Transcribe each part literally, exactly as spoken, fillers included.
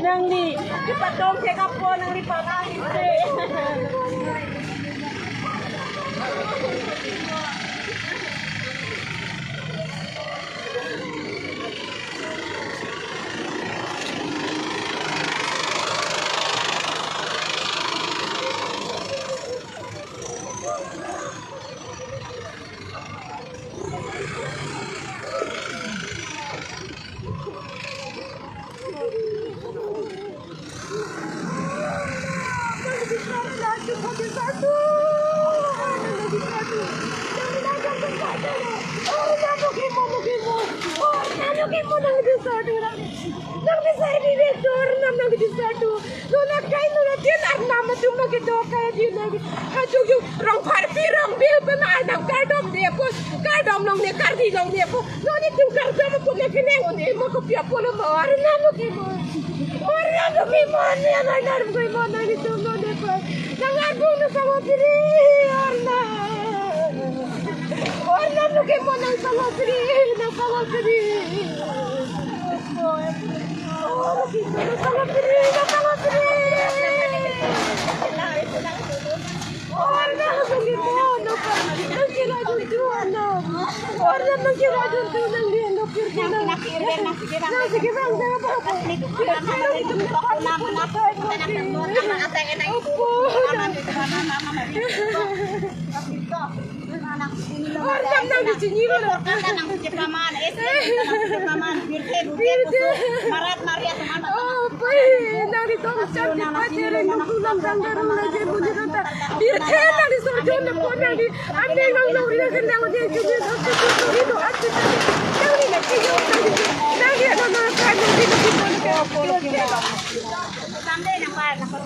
Nangli, kepatong ke kapo, nangli patang ite. Nang bisa di retor, nang nang bisa tu. Nona kai nona tian arnam atum lagi do kai di lagi. Hajung jung rong pharpi rong bil pen arnam kardom de pos, kardom long ne kardi long ne pos. Noni tum kardom pun ne kene ngon ne mo kopi apolo mo arnam lo ke mo. Arnam lo ke mo ne arnam lo ke mo nang itum noni pos. Nang arbung na sama piri arnam. Arnam lo ke mo nang sama piri, nang sama piri. Arnam nang di chini lo. Nang di chini lo. Marat Maria teman. Oh, pai, nang di tong chan di pai tere nung tulang dang daru lagi bunyi tong ta. Birthe nang di sorjon de pon nang di ande nang lo ri nang kendang di chini lo. Chini lo ati tadi. Nang di nang chini lo nang di. Nang di nang nang kan nang di nang di pon ke. Sampai nang pa nang pa.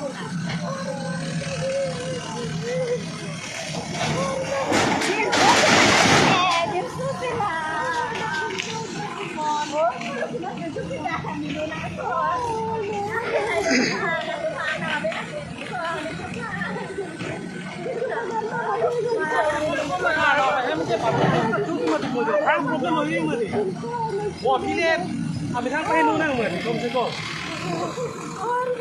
Bo, pile, amethang paheno nang mati, kom se kom.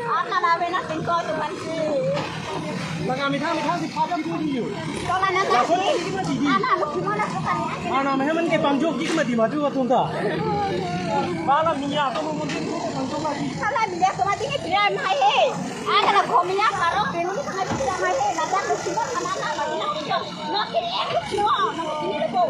Ana na bena tingko tu bansi. Langa amethang, amethang si padam tu di yu. Kola na na. Laso ni kita di di. Ana, lu gimana bukan ya? Ana, meheman ke pangjok di kemati mati waktu ta. Bala miya tu mungkin tu pangjok lagi. Bala miya tu mati ni dia mai he. Ana la komiya parok benu ni tengah dia mai he. Lada tu sini mana na mai na. Makin ekor semua, makin ekor.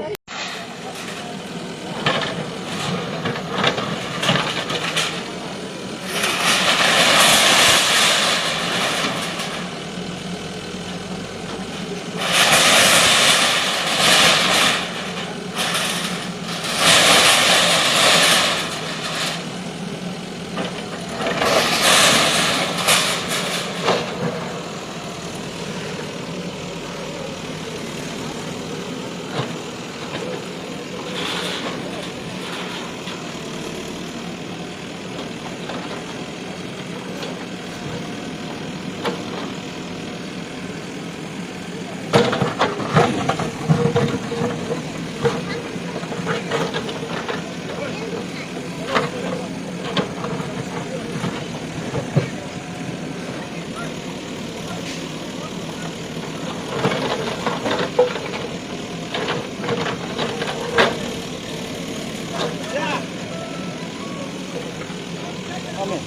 Amen.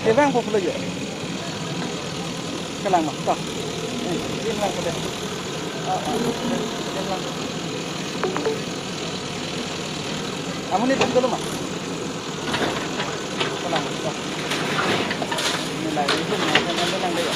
Kevang po pulo jo. Kelang ma, to. Eh, kelang po dei. Ah, ah, kelang. Amun itum dulu ma. Kelang, to. Ini lagi itu, ini kelang deh ya.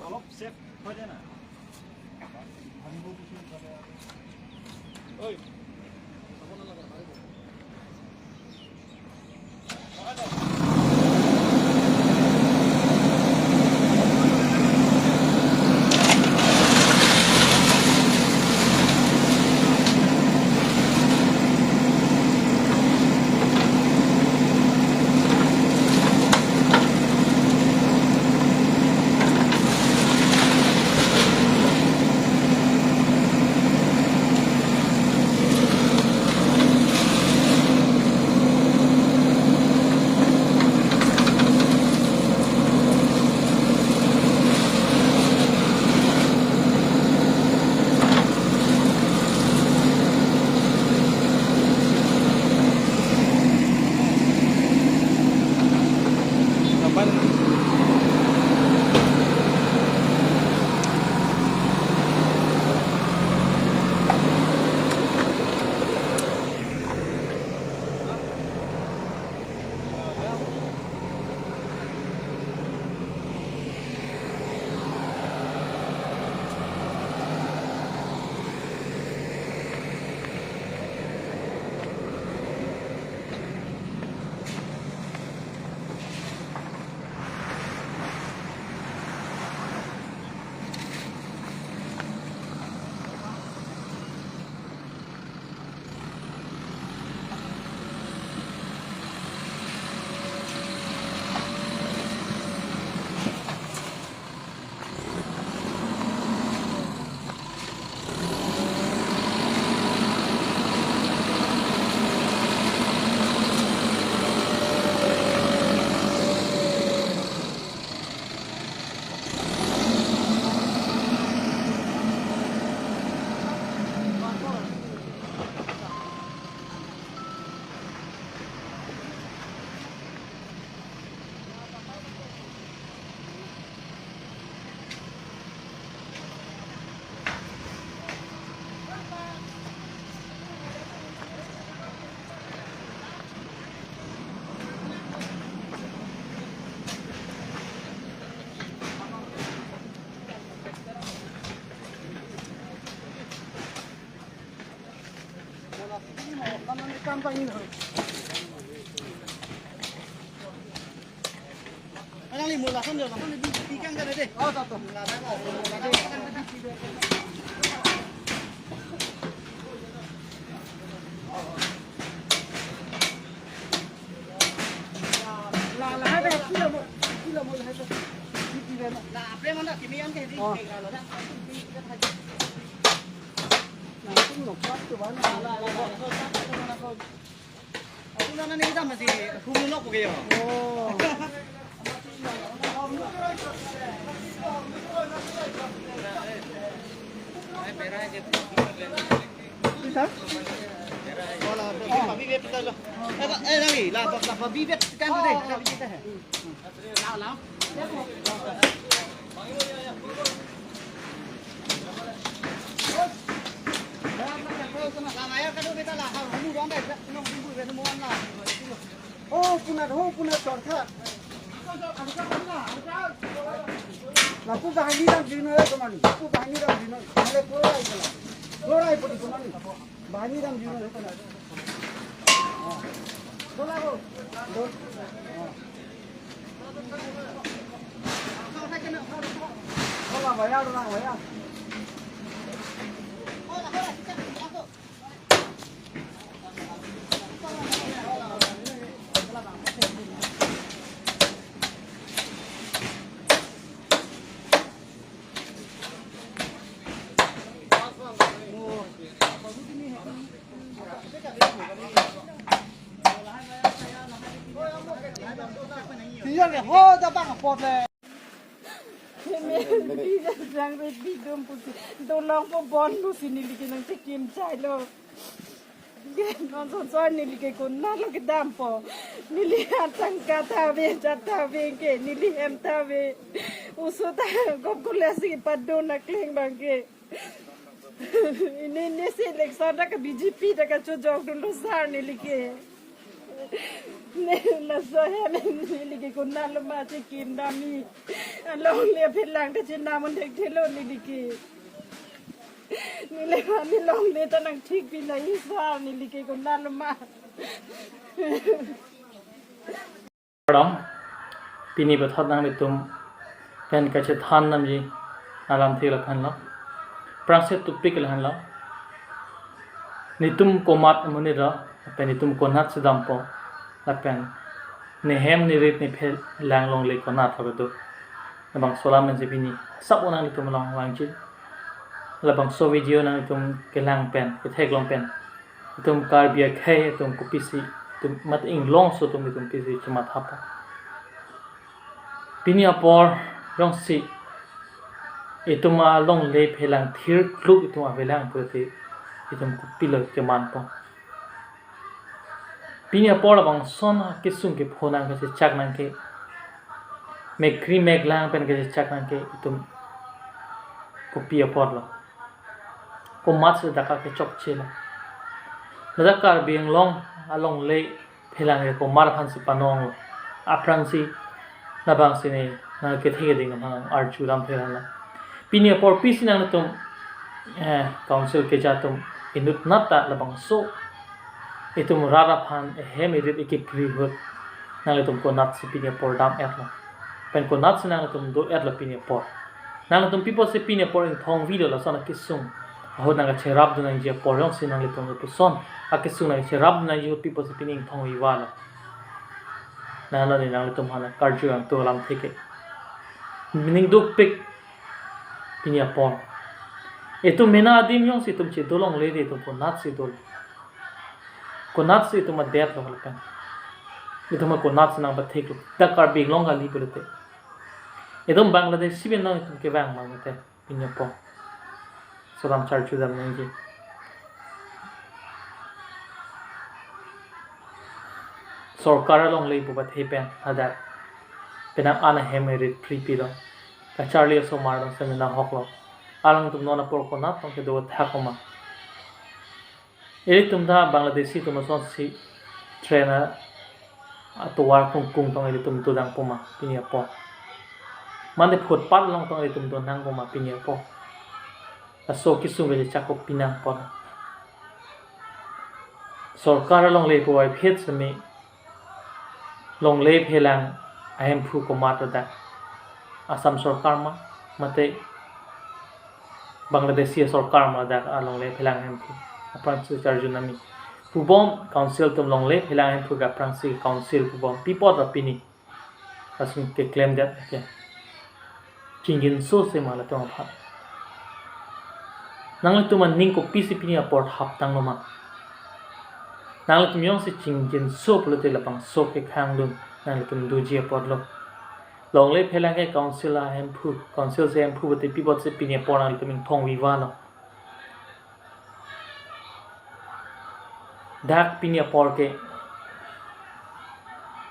অলপ ছেফ হয় দে না। Oh, punat, oh, punat, sorkar. Lapu banghini dam juno ya, teman. Lapu banghini dam juno. Male pura itu lah. Pura itu, teman. Banghini dam juno ya, teman. Oh. Dola, oh. Dol. Oh. Dola, bayar, dola, bayar. Iya, ho, da bang apot le. Jang re bidum pusi, dolong po bon pusi neli ke nangchekim chailo. Non son son neli ke konatlo kedampo. Neli atangka ta ave, jat ta ave ke, neli hem ta ave. Oso ta gop kole si padon akleng abang ke. Ini, ini si election ta ke B J P ta kachojokdunlo sar neli ke. Ne laso hem neli ke konatlo ma chekim dam-i. Alongle aphelang ta chenam un thekthelo neli ke. Neli ma ne longle ta nangthik pi nang-i sar neli ke konatlo ma. Pardon, pini puthot nanglitum pen kachethan damji alamthe lahenlo. Aphrangsi topic lahenlo. Netum komat amonit lo, lapen netum konatsi dampo, lapen nehem nerit nephelang longle konat hok do. Labangso alam pensi pini sap nanglitum along vangji. Labangso video nanglitum kelang pen, ketheklong pen, itum Karbi akhei atum kopisi, itum mat inglongso atum itum pisi chemathapo. Pini apor jongsi itum alongle aphelang thirkluk itum avelang pulote itum kopilo kemanpo. Pini apor labangson akesung kepho nang kachechak nang ke, mekri meklang pen kachechak nang ke itum kopi apor lo. Komatsi dak kechokche lo. Ladak Karbi Anglong alongle aphelang ke komat aphansi panong lo. Aphrangsi labangsi ne nang kethe keding nang arju lam thera na. Pini apor pisi nanglitum, eh, council keja atum inut nat ta labangso itum rat aphan ehem erit ekepri ahut nanglitum konatsi pini apor dam-et lo. Pen konatsi nanglitum do-et lo pini apor. Nanglitum pi apotsi pini apor ingthong video lason akesung ahut nang kacherap dun nangji apor jongsi nanglitum lapuson akesung nang kacherap dun nangji ahut pi apotsi pini ingthong viva lo. Nang lo ne nanglitum aphan karju nangtum alamthe ke. Meaning dopik pini apor. Itum mena adim jongsi itum chedo longle te itum konatsi dolo. Konatsi itum adet lo lapen itum konatsi nangpatheklo. Dak Karbi Anglong kali pulote. Itum Bangladeshi pen nang itum kevang ma mate pini apor. Laso alam charju dam nangji. Sorkar alongle pu pathe pen hadak penang an ahem erit pri pilo. Kacharli osomar dong semena hok lo. Alangtum non apor konat tong kedo thak oma. Ilitum ta Bangladeshi atum asonsi train a atovar kungkung tong ilitum dodangpo ma pini apor. Mane footpath along tong ilitum donangpo ma pini apor. Laso akesung kachechak ko pinang apor. Sorkar alongle pu ai phet semi longle aphelang ahemphu komat dak? Assam sorkar ma, mate Bangladeshi sorkar ma dak alongle aphelang ahemphu? Aphrangsi charju nang-i. Pubom council atum longle aphelang ahemphu ke aphrangsi council pubom. Pi apot ra pini lason keklem det ke. Chingjinso se ma latum aphan. Nanglitum aning kopisi pini apor haptang lo ma? Nanglitum jongsi chingjinso pulote labangso kekhang dun nanglitum doji apor lo. Longle aphelang ke council ahemphu, council si ahemphu pulote pi apotsi pini apor nanglitum ingthong viva lo. Dak pini apor ke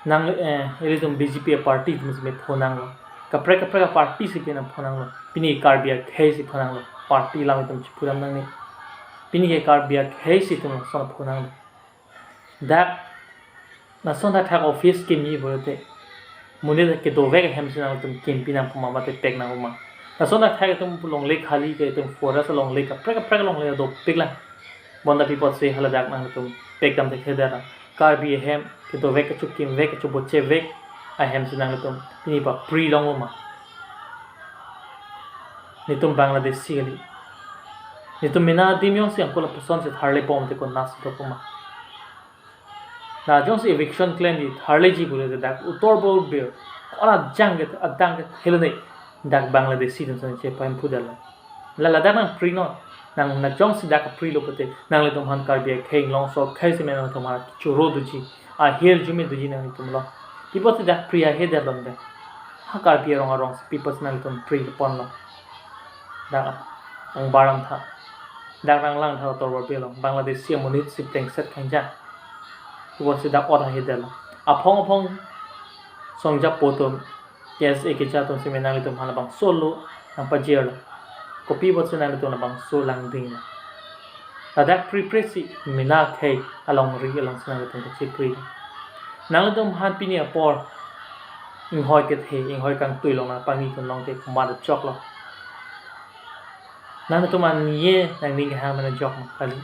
nang, eh, ilitum B J P party atum si me phonang lo. Kaprek kaprek party si pini phonang lo. Pini Karbi akhei si phonang lo. Party alam itum chipuram nangne. Pini ke Karbi akhei si itum lason phonang lo. Dak lason thakthak office kimi pulote monit kedovek ahem si nangtum kimpi nangpo ma mate pek nangpo ma? Lason thakthak itum pu longle khali ke itum forest longle kaprek kaprek longle dopik lang. Bonta pi apotsi haladak nangtum pek dam thekthedet ra? Karbi ahem kedovek kachokimvek kachobochevek ahem si nangtum pini papri longpo ma? Netum Bangladeshi kali. Netum mena adim jongsi angkol apusonsi tharle bom te konatsi dokpo ma? Na jongsi eviction klemji tharleji pulote dak utor bor bir. Ora jang ke adang ke helone dak Bangladeshi atum si chepahemphu detlo. La ladak nangprinon. Nang na jongsi dak prilo pulote nanglitum aphan Karbi akhei inglongso akhei si me nangtum aphan choro doji, ahirjume doji nanglitum lo. Pi apotsi dak pri ahe detlo de? Ha Karbi arong arong si pi apotsi nanglitum pri ponlo? Dak angbar amtha. Dak rang langtha utor bor bir lo. Bangladeshi amonit si plengset khangja. Pi apotsi dak ot ahe detlo? Aphong aphong songja po atum, K S A keja atum si me nanglitum aphan labangso lo nangpajirlo. Kopi apotsi nanglitum labangso langdinglo? Ladak pripre si mena akhei alongri alongsi nanglitum kachipri. Nanglitum aphan pini apor inghoi kethe, inghoi kangtui along nangpangni atum along ke komat choklo. Nanglitum anie nangning kehang pen ajok ma kali.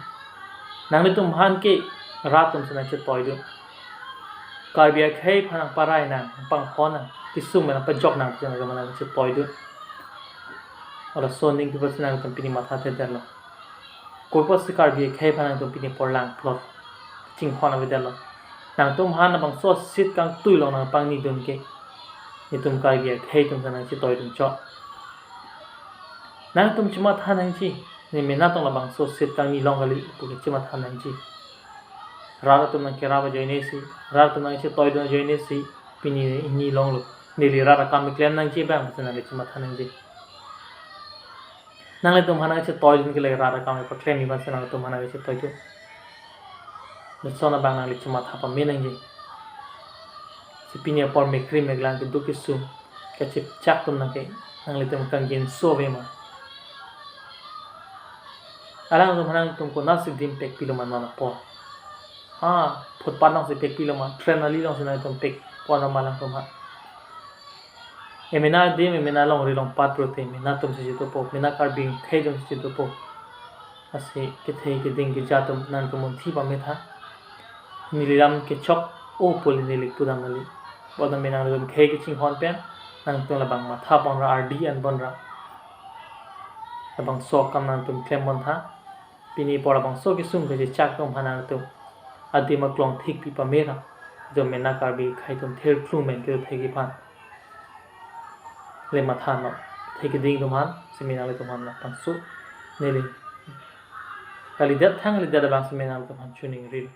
Nanglitum aphan ke rat atum si nangchetoidun. Karbi akhei aphan nangparai nang, nangpanghon nang, kesung pen nangpajok nang, pen nang nangchetoidun. Hala ason ning pi apotsi nangtum pini matha thedetlo. Kopi apotsi Karbi akhei aphan nangtum pini apor langplot chinghon avedetlo. Nangtum aphan labangso asit kangtui along nangpangnidun ke, netum Karbi akhei atum si nangchetoidun chok. Nangtum chematha nangji, ne mena atum labangso asit kangni long kali pu ke chematha nangji. Rat atum nangkerap ajoine si, rat atum nangchetoidun ajoine si, pini ne hini longlo. Neli rat akam keklem nangji abang pusi nangli chematha nangji. Nanglitum aphan nangchetoidun ke lake rat akam kepaklem abang si nanglitum aphan nangchetoidun. Lason abang nangli chematha pame nangji. Si pini apor mekri meklang keduk kesung kachepchak atum nang ke nanglitum kangginso ave ma? Alangtum aphan nangtum konatsi adim pekpilo ma non apor? Ha, footpath alongsi pekpilo ma, train ali alongsi nangtum pekpon ma alangtum aphan? Emena adim, emena longri longpat pulote mena atum si chetopo, mena Karbi akhei atum si chetopo. Lasi kethe keding keja atum nangtum munthi pametha. Neli lam kechok o pule neli pudam kali. Bonta mena nangtum khei kachinghon pen nangtum labang matha ponra, ardi an ponra, labangso akam nangtum klem pontha. Pini apor labangso kesung kachechak atum aphan nangtum adim aklong thikpi pamera. Jo mena Karbi akhei atum thirklung pen kedo thekji aphan le matha non. Kethe keding atum aphan si mena nanglitum aphan labangso neli kalidet thang kalidet abang si mena nanglitum aphan chuning ril.